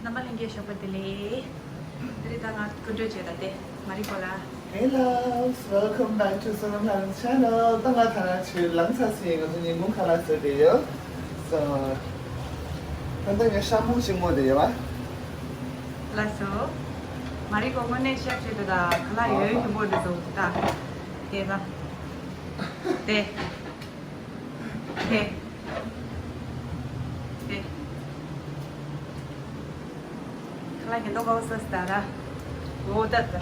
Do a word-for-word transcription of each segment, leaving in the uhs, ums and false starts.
རྣམ་པ་ལྷན་རྒྱས་ཞོགས་པ་བདེ་ལེགས། དེ་རིང་ད་ང་སྐུ་མགྲོན་བྱས་ད་དེ་མ་རི་ཀོ་ལ། Hey loves, welcome back to Sonam Harin's channel. ད་ང་ད་ང་ཆུ་ལང་ཚ་སི་ང་ཚོ་ཉིན་གུང་ཁ་ལག་ཟོས་བསྡད་ཡོད། So ད་ལྟ་ངས་ཤ་མོག་ཅིག་མོ་བསྡད་ཡོད་པ། ལགས་སོ། མ་རི་ཀོ་དངོས་གནས་ཤེབ་བྱེད་དུ་ད་ཁ་ལག་ཡོད་ཡོད་མོ་འདི་ཚོ་ད། དེ་ད། དེ། དེ། དེ། ཁ་ལག་གི་ལོ་གོ་སོ་སི་ད་ར། འོ་ད་ད།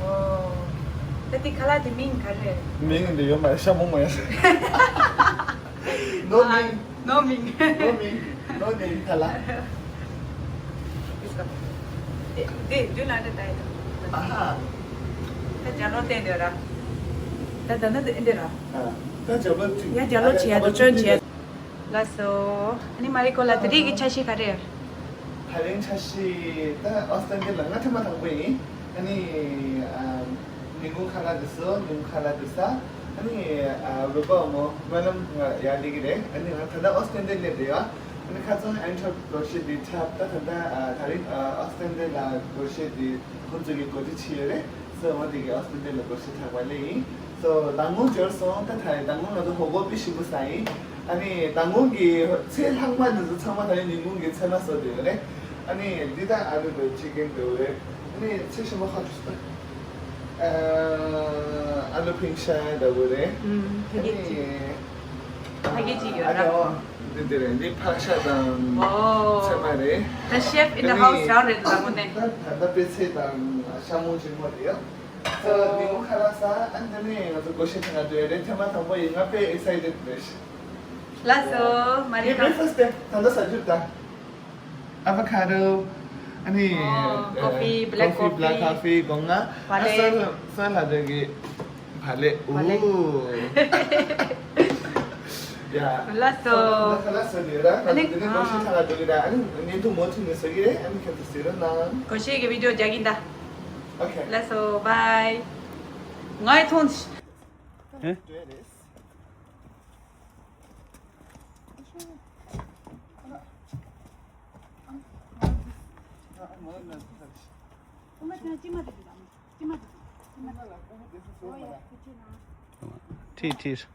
འོ། ད་དེ་ཁ་ལག་དེ་མིང་ག་རེ། མིང་འདི་ཡོད་མ་རེད། ཤ་མོག་མ་ཡིན། No mean. No mean. No mean. No mean ཁ་ལག་དེ་དེ་དུས་ལ་འདྲ་ད་ཡོད། ཨ་ཧ། ད་རྒྱ་ལོ་བསྟན་འདོད་ར། ད་ད་ནི་འདི་འདི་ར། ཨ། ད་རྒྱ་ལོ་ཅིག་ཡ་རྒྱ་ལོ་ཨ་བྱེད་ཡ་ད་ཅོན་བྱེད། ལགས་སོ། ཨ་ནི་མ་རི་ཀོ་ལ་དེ་རིང་གི་འཆར་གཞི་ག་རེ་ཡོད། དེ་རིང་འཆར་གཞི་ད་ཨོ་སི་ཀྲེ་ལི་ཡ་ལ་ང་ཐེངས་མ་དང་པོ་ཡིན། ཨ་ནི་ཨ། ཉིན་གུང་ཁ་ལག་འདི་ཚོ་ཉིན་གུང་ཁ་ལག་འདི་ཚོ། ཨ་ནི་ཨ། རོགས་པ་མོ་སྨོན་ལམ་ང་ཡར་སླེབས་ཀྱི་རེད། ཨ་ནི་ང་ད་ལྟ་ཨོ་སི་ཀྲེ་ལི་ཡ་སླེབས་རེད་ཡ། ཨ་ནི་ཁ་སང་ཨན་ཊར་སྒོར་གཞས་འདི་འཁྲབ། ད་ད་ལྟ་ཨ། དེ་རིང་ཨ། ཨོ་སི་ཀྲེ་ལི་ཡ་ལ་སྒོར་གཞས་འདི་ཁོང་ཚོ་གི་སྒོ་འབྱེད་བྱས་ཡོད་རེད། སོ་ང་དེ་གི་ཨོ་སི་ཀྲེ་ལི་ཡ་ལ་སྒོར་གཞས་འཁྲབ་པ་སླེབས་ཡིན། སོ་མདང་དགོང་འབྱོར་སོང་། ད་ད་རེས་མདང་དགོང་ང་ཚོ་ཧོ་ཀོ་པི་ཞིམ་པོ་ཟ་ཡིན། ཨ་ནི་མདང་དགོང་གི་ཚལ་ལྷག་མ་འདི་ཚོ་ཚང་མ་ད་རེས་ཉིན་གུང་གི་ཚལ་མ་བཟོ་བསྡད་ཡོད་རེད། ཨ་ནི་འདི་ད་ཨ་ལུ་བེ་ཅི་ཀན་འདྲ་བོ་རེད། ཨ་ནི་ཚལ་ཞིམ་པོ་ཧ་ཨ། ཨ་ལུ་ཕིང་ཤ་འདྲ་བོ་རེད། ཨུམ། ཕ་གི་ཅིག་ཨ་ནི་ཕ་གི་ཅིག་ཡོད་ཨ་ན། ནི་འོ། འདི་འདི་རེད། འདི་ཕག་ཤ་དང་ཨོ། ཚལ་མ་རེད། ད་chef in the house རང་རེད་ད་དངོས་གནས། ད་ད་ལྟ་པད་ཚལ་དང་ཤ་མོག་ཅིག་མོ་རེད་ཡ། ད་ཉིན་གུང་ཁ་ལག་ཟ། ཨ་ནི་དེ་ནས་ང་ཚོ་སྒོར་གཞས་འཁྲབ་ག་འགྲོ་ཡ་རེད། ཐེངས་མ་དང་པོ་ཡིན། ང་དཔེ་excited རེད། ལགས་སོ། མ་རི་ངའི་ཀོ་breakfast དེ་ད་ལྟ་ཟ་རྒྱུ་ད། ཨ་བ་ཁ་རོ། ཨ་ནི་ཨོ། ཨ། coffee, black coffee, black coffee coffee སྒོ་ང་བ་ཨ་ལེ། སོན་སོན་ལ་དེ་གི་བ་ལེ། བ་ལེ། ཨུ། ཡ། ལགས་སོ། ལགས་སོ་ལགས་སོ་ལེ་ར། ཨ་ནི་དེ་ནས་སྒོར་གཞས་འཁྲབ་ག་འགྲོ་གི་ར། ཨ་ནི་བརྙན་ཐུང་མུ་མཐུད་ནས་བཟོ་གི་རེད། ཨ་ནི་ཁྱེད་ཚོ་གཟིགས་རོགས་གནང་། སྒོར་གཞས་ཀྱི་བི་ཌི་ཡོ་རྒྱག་གིན་ད། Okay ལགས་སོ། bye. ང་ཡི་ཐོང་། ཨེ། ཁྲིད་ཁྲིད།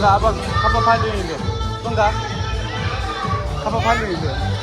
ཨ་ཕ་ཁ་པ་ཕ་ལོས་ཡིན་པས། སོང་ག་ཁ་པ་ཕ་ལོས་ཡིན་པས།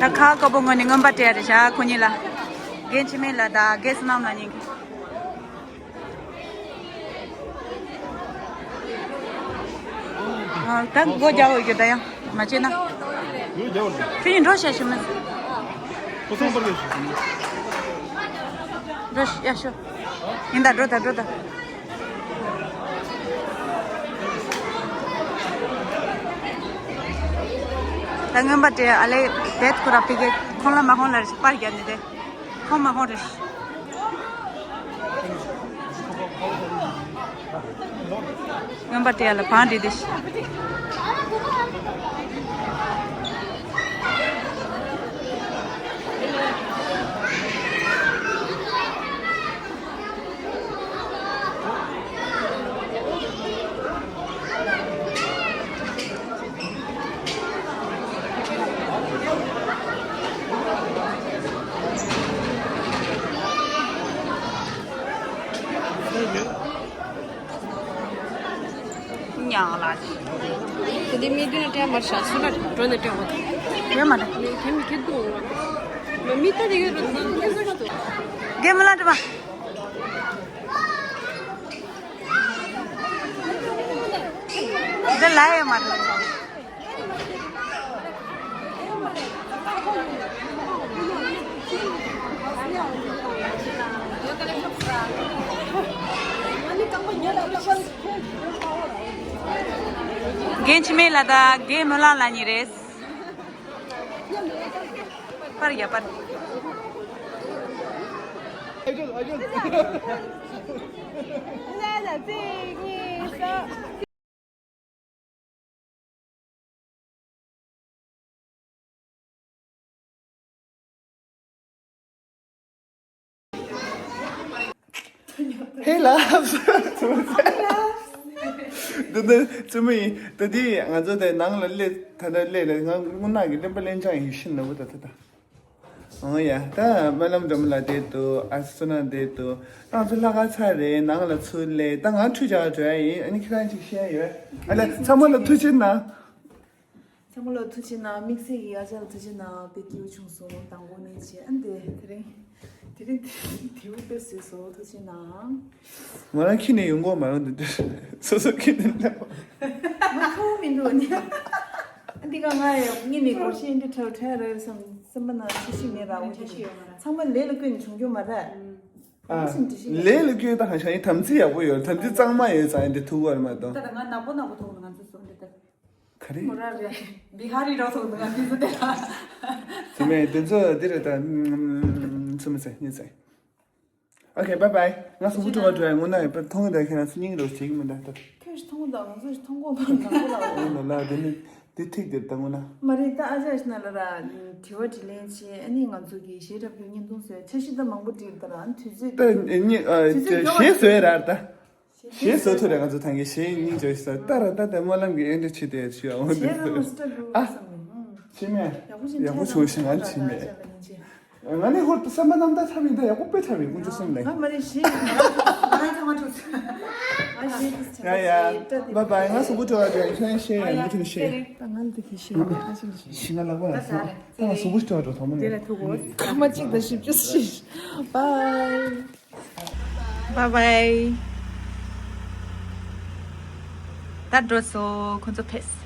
ད་ཁ་དཀར་པོ་ངོས་ནས་རྔོན་པ་སྤྲད་རེད་བྱ་ཁོ་གཉིས་ལ། རྒན་འཆི་མེད་ལགས་དང་རྒན་བསོད་ནམས་ལགས་གཉིས་ཀྱིས། ཨ། ད་སྒོ་རྒྱག་འོས་ཀྱི་ད་ཡང་མ་བྱེད་ན། ཁྱོད་ཀྱིས་འགྲོ་བྱ་ཞུ་མི། ཁོ་ཚང་པར་ཡོད་ཞུ། འགྲོ་ཤ། ཡ་ཤོ། ཡིན་ད། འགྲོ་ད། འགྲོ་ད། ད་རྔོན་པ་དེ་ཨ་ལེ་བེད་ཁོ་ར་ཕི་གེ་ཁོང་ལ་མ་ཁོང་ལ་རེ་ཞིག་པར་རྒྱབ་ནས་དེ་ཁོང་མ་ཁོང་རེ་ཞིག་རྔོན་པ་དེ་ལ་བང་སྒྲིག་དེ་ཞིག་ཉང་ལ། དེ་མི་དུ་ནས་སྤྲད་པར་ཤ་སུ་ལ་འགྲོ་ནས་སྤྲད་པ། ཡོད་མ་རེད། དེ་མི་ཁེ་དུ་འོང་བ། མི་ད་དེ་ཡོད་རེད། དེ་ཟེར་ཤོག་ཏུ། རྒན་མོ་ལ་འགྲོ་བ། འདི་ལ་ཡོད་མ་རེད། རྒན་འཆི་མེད་ལགས་དང་རྒན་སྨོན་ལམ་ལགས་གཉིས་རེད། པར་རྒྱབ། པར། Hey loves. འདི་འདི་བཙུན་མོ་ཡིན། ད་འདི་ང་ཚོ་དེ་ནང་ལ་སླེབས། ད་ལྟ་སླེབས་ནས་ང་རྔུལ་ནག་གི་གླེན་པ་གླེན་ཆགས་ཡིན་ཤི་ནོར་བུ་ད་ད་ད། ཨོ་ཡ། ད་སྨོན་ལམ་སྒྲོལ་མ་ལགས་བསྡད་འདུག་ཨ་སི་སོ་ན་བསྡད་འདུག་ང་ཚོ་ལྷག་དཀར་ཚར་རེད། ནང་ལ་ཚུར་སླེབས། ད་ང་ཁྲུས་བྱ་བ་འགྲོ་ཡ་ཡིན། ཨ་ནི་ཁྱེད་རང་ཅིག་བཤད་ཡོད། ཨ་ལས་ཚང་མ་ལ་ཐུགས་རྗེ་གནང་། ཚང་མ་ལ་ཐུགས་རྗེ་གནང་། དམིགས་བསལ་གྱི་ཨ་ཅག་ལ་ཐུགས་རྗེ་གནང་། དཔེ་སྐྱིད་པོ་བྱུང་སོང་། མདང་དགོང་ནས་བྱས། ཨ་འདི་དེ་རིང་དེ་རིང་དེའུ་དཔེ་བཟོས་སོང་། ཐུགས་རྗེ་གནང་། ང་རང་ཁྱི་ནས་ཡོང་གོ་མ་རུང་འདི་འདྲ། སོ་སོ་ཁྱི་ནས་ལབ། ང་ཁུ་མི་འདུག་ནི། འདི་ག་ང་ཡང་གཉིད་ནས་སྒོར་གཞས་འདི་འཁྲབ་འཁྲབ་རེད་བསམ་བསམ་པ་ན་འཁྲབ་གཞས་མེད་ར། འོ་འཁྲབ་གཞས་ཡོད་མ་རེད། ཚང་མ་ལས་ལ་བཀོད་ནས་བྱུང་རྒྱུ་མ་རེད། ཨ། ལས་ལ་བཀོད་ད་གང་ཤ་ཡིན། དམ་ཚིག་ཡག་པོ་ཡོད། དམ་ཚིག་གཙང་མ་ཡོད་ཙང་འདི་ཐུག་པ་རེད་མ་གཏོགས། ད་ད་ང་ནག་པོ་ནག་པོ་མཐོང་ང་ཚོ་སོང་འདི་ད། ག་རེ། མོ་ར་རེད། བི་ཧ་རི་རོ་ཐོག་ཏུ་ང་ཚོ་དེ་ལ། ཚང་མས་དེ་ཚོ་འདི་རེད་ད། ཚང་མ་ཚེ་ཉིན་ཚེ། ཨོ་ཁེ། བའི་བའི། ང་གཟུགས་པོ་བཀྲུ་བ་འགྲོ་ཡ། དངོས་གནས་ཡོད་པ་མཐོང་གི་འདུག་ཁྱེད་རང་ཚོ་སྙིང་རོ་བྱེད་ཀྱི་མི་འདུག་ད། ཁྱོད་ཤི་མཐོང་གི་འདུག་ང་ཚོ་ཤི་མཐོང་གི་མ་རེད། ནག་པོ་ལ། ཨོ་ལ་ལ། དེ་ནི་དེ་ཐིག་དེར་ད་དངོས་གནས། མ་རེད་ད། ཨ་ཅག་ཤི་ན་ལ་ར་དྲི་བ་དྲིས་ལན་བྱས། ཨ་ནི་ང་ཚོ་གི་གཞས་འཁྲབ་རྒྱུ་བརྙན་ཐུང་བཟོས། འཆར་གཞི་ད་མང་པོ་བསྒྲིགས་ད་ར། ཨ་ནི་དུས་ཚོད་ད་ད་ནི་ཨ་དུས་ཚོད་མགྱོགས་པ། གཞས་བཟོས་ར་ད། གཞས་བཟོ་ཐུབ་རེད། ང་ཚོ་ཐང་གི་གཞས་སྙིང་རྗེ་ཞིག་ད་ར་ད་ལྟ་སྨོན་ལམ་གྱི་ཨེ་འདྲ་བྱེད་དེ་ཞུ་ཡ། འོ་འདི་ཚོ་ཨ། ཕྱི་མས་ཡག་པོ་བྱུང་ཞིང་ང་ཕྱི་མས། ང་ནི་ཧོར་དུ་བསམ་པ་རྣམ་དག་འཁྲབ་ཡིན་ད། ཡག་པོ་དཔེ་འཁྲབ་ཡིན། དཀོན་མཆོག་གསུམ་ལས། ང་མ་རེད་ཞེས། ང་ཚང་མ་ཐུག་ཨ་ཞེས། ཡ་ཡ། བའི་བའི། ང་གཟུགས་པོ་བཀྲུ་བ་འགྲོ་ཡ། ཁྱེད་རང་ཤེས་ཡ། ང་ཐུག་ཤེས། ད་ང་འདི་གི་ཤེས་ཡ། ཨ་ཞེས་ཤེས། ཤི་ང་ལག་པ་ལ་ས། ད་ང་གཟུགས་པོ་བཀྲུ་བ་འགྲོ། ཐོག་མ་ནས། དེ་ལ་ཐུག་གོ། ཐོག་མ་གཅིག་དང་བཞི་བཅུ་ཞེས། བའི། བའི་བའི། ད་འགྲོ་སོང་། ཁོ་ཚོ་ཕེབས།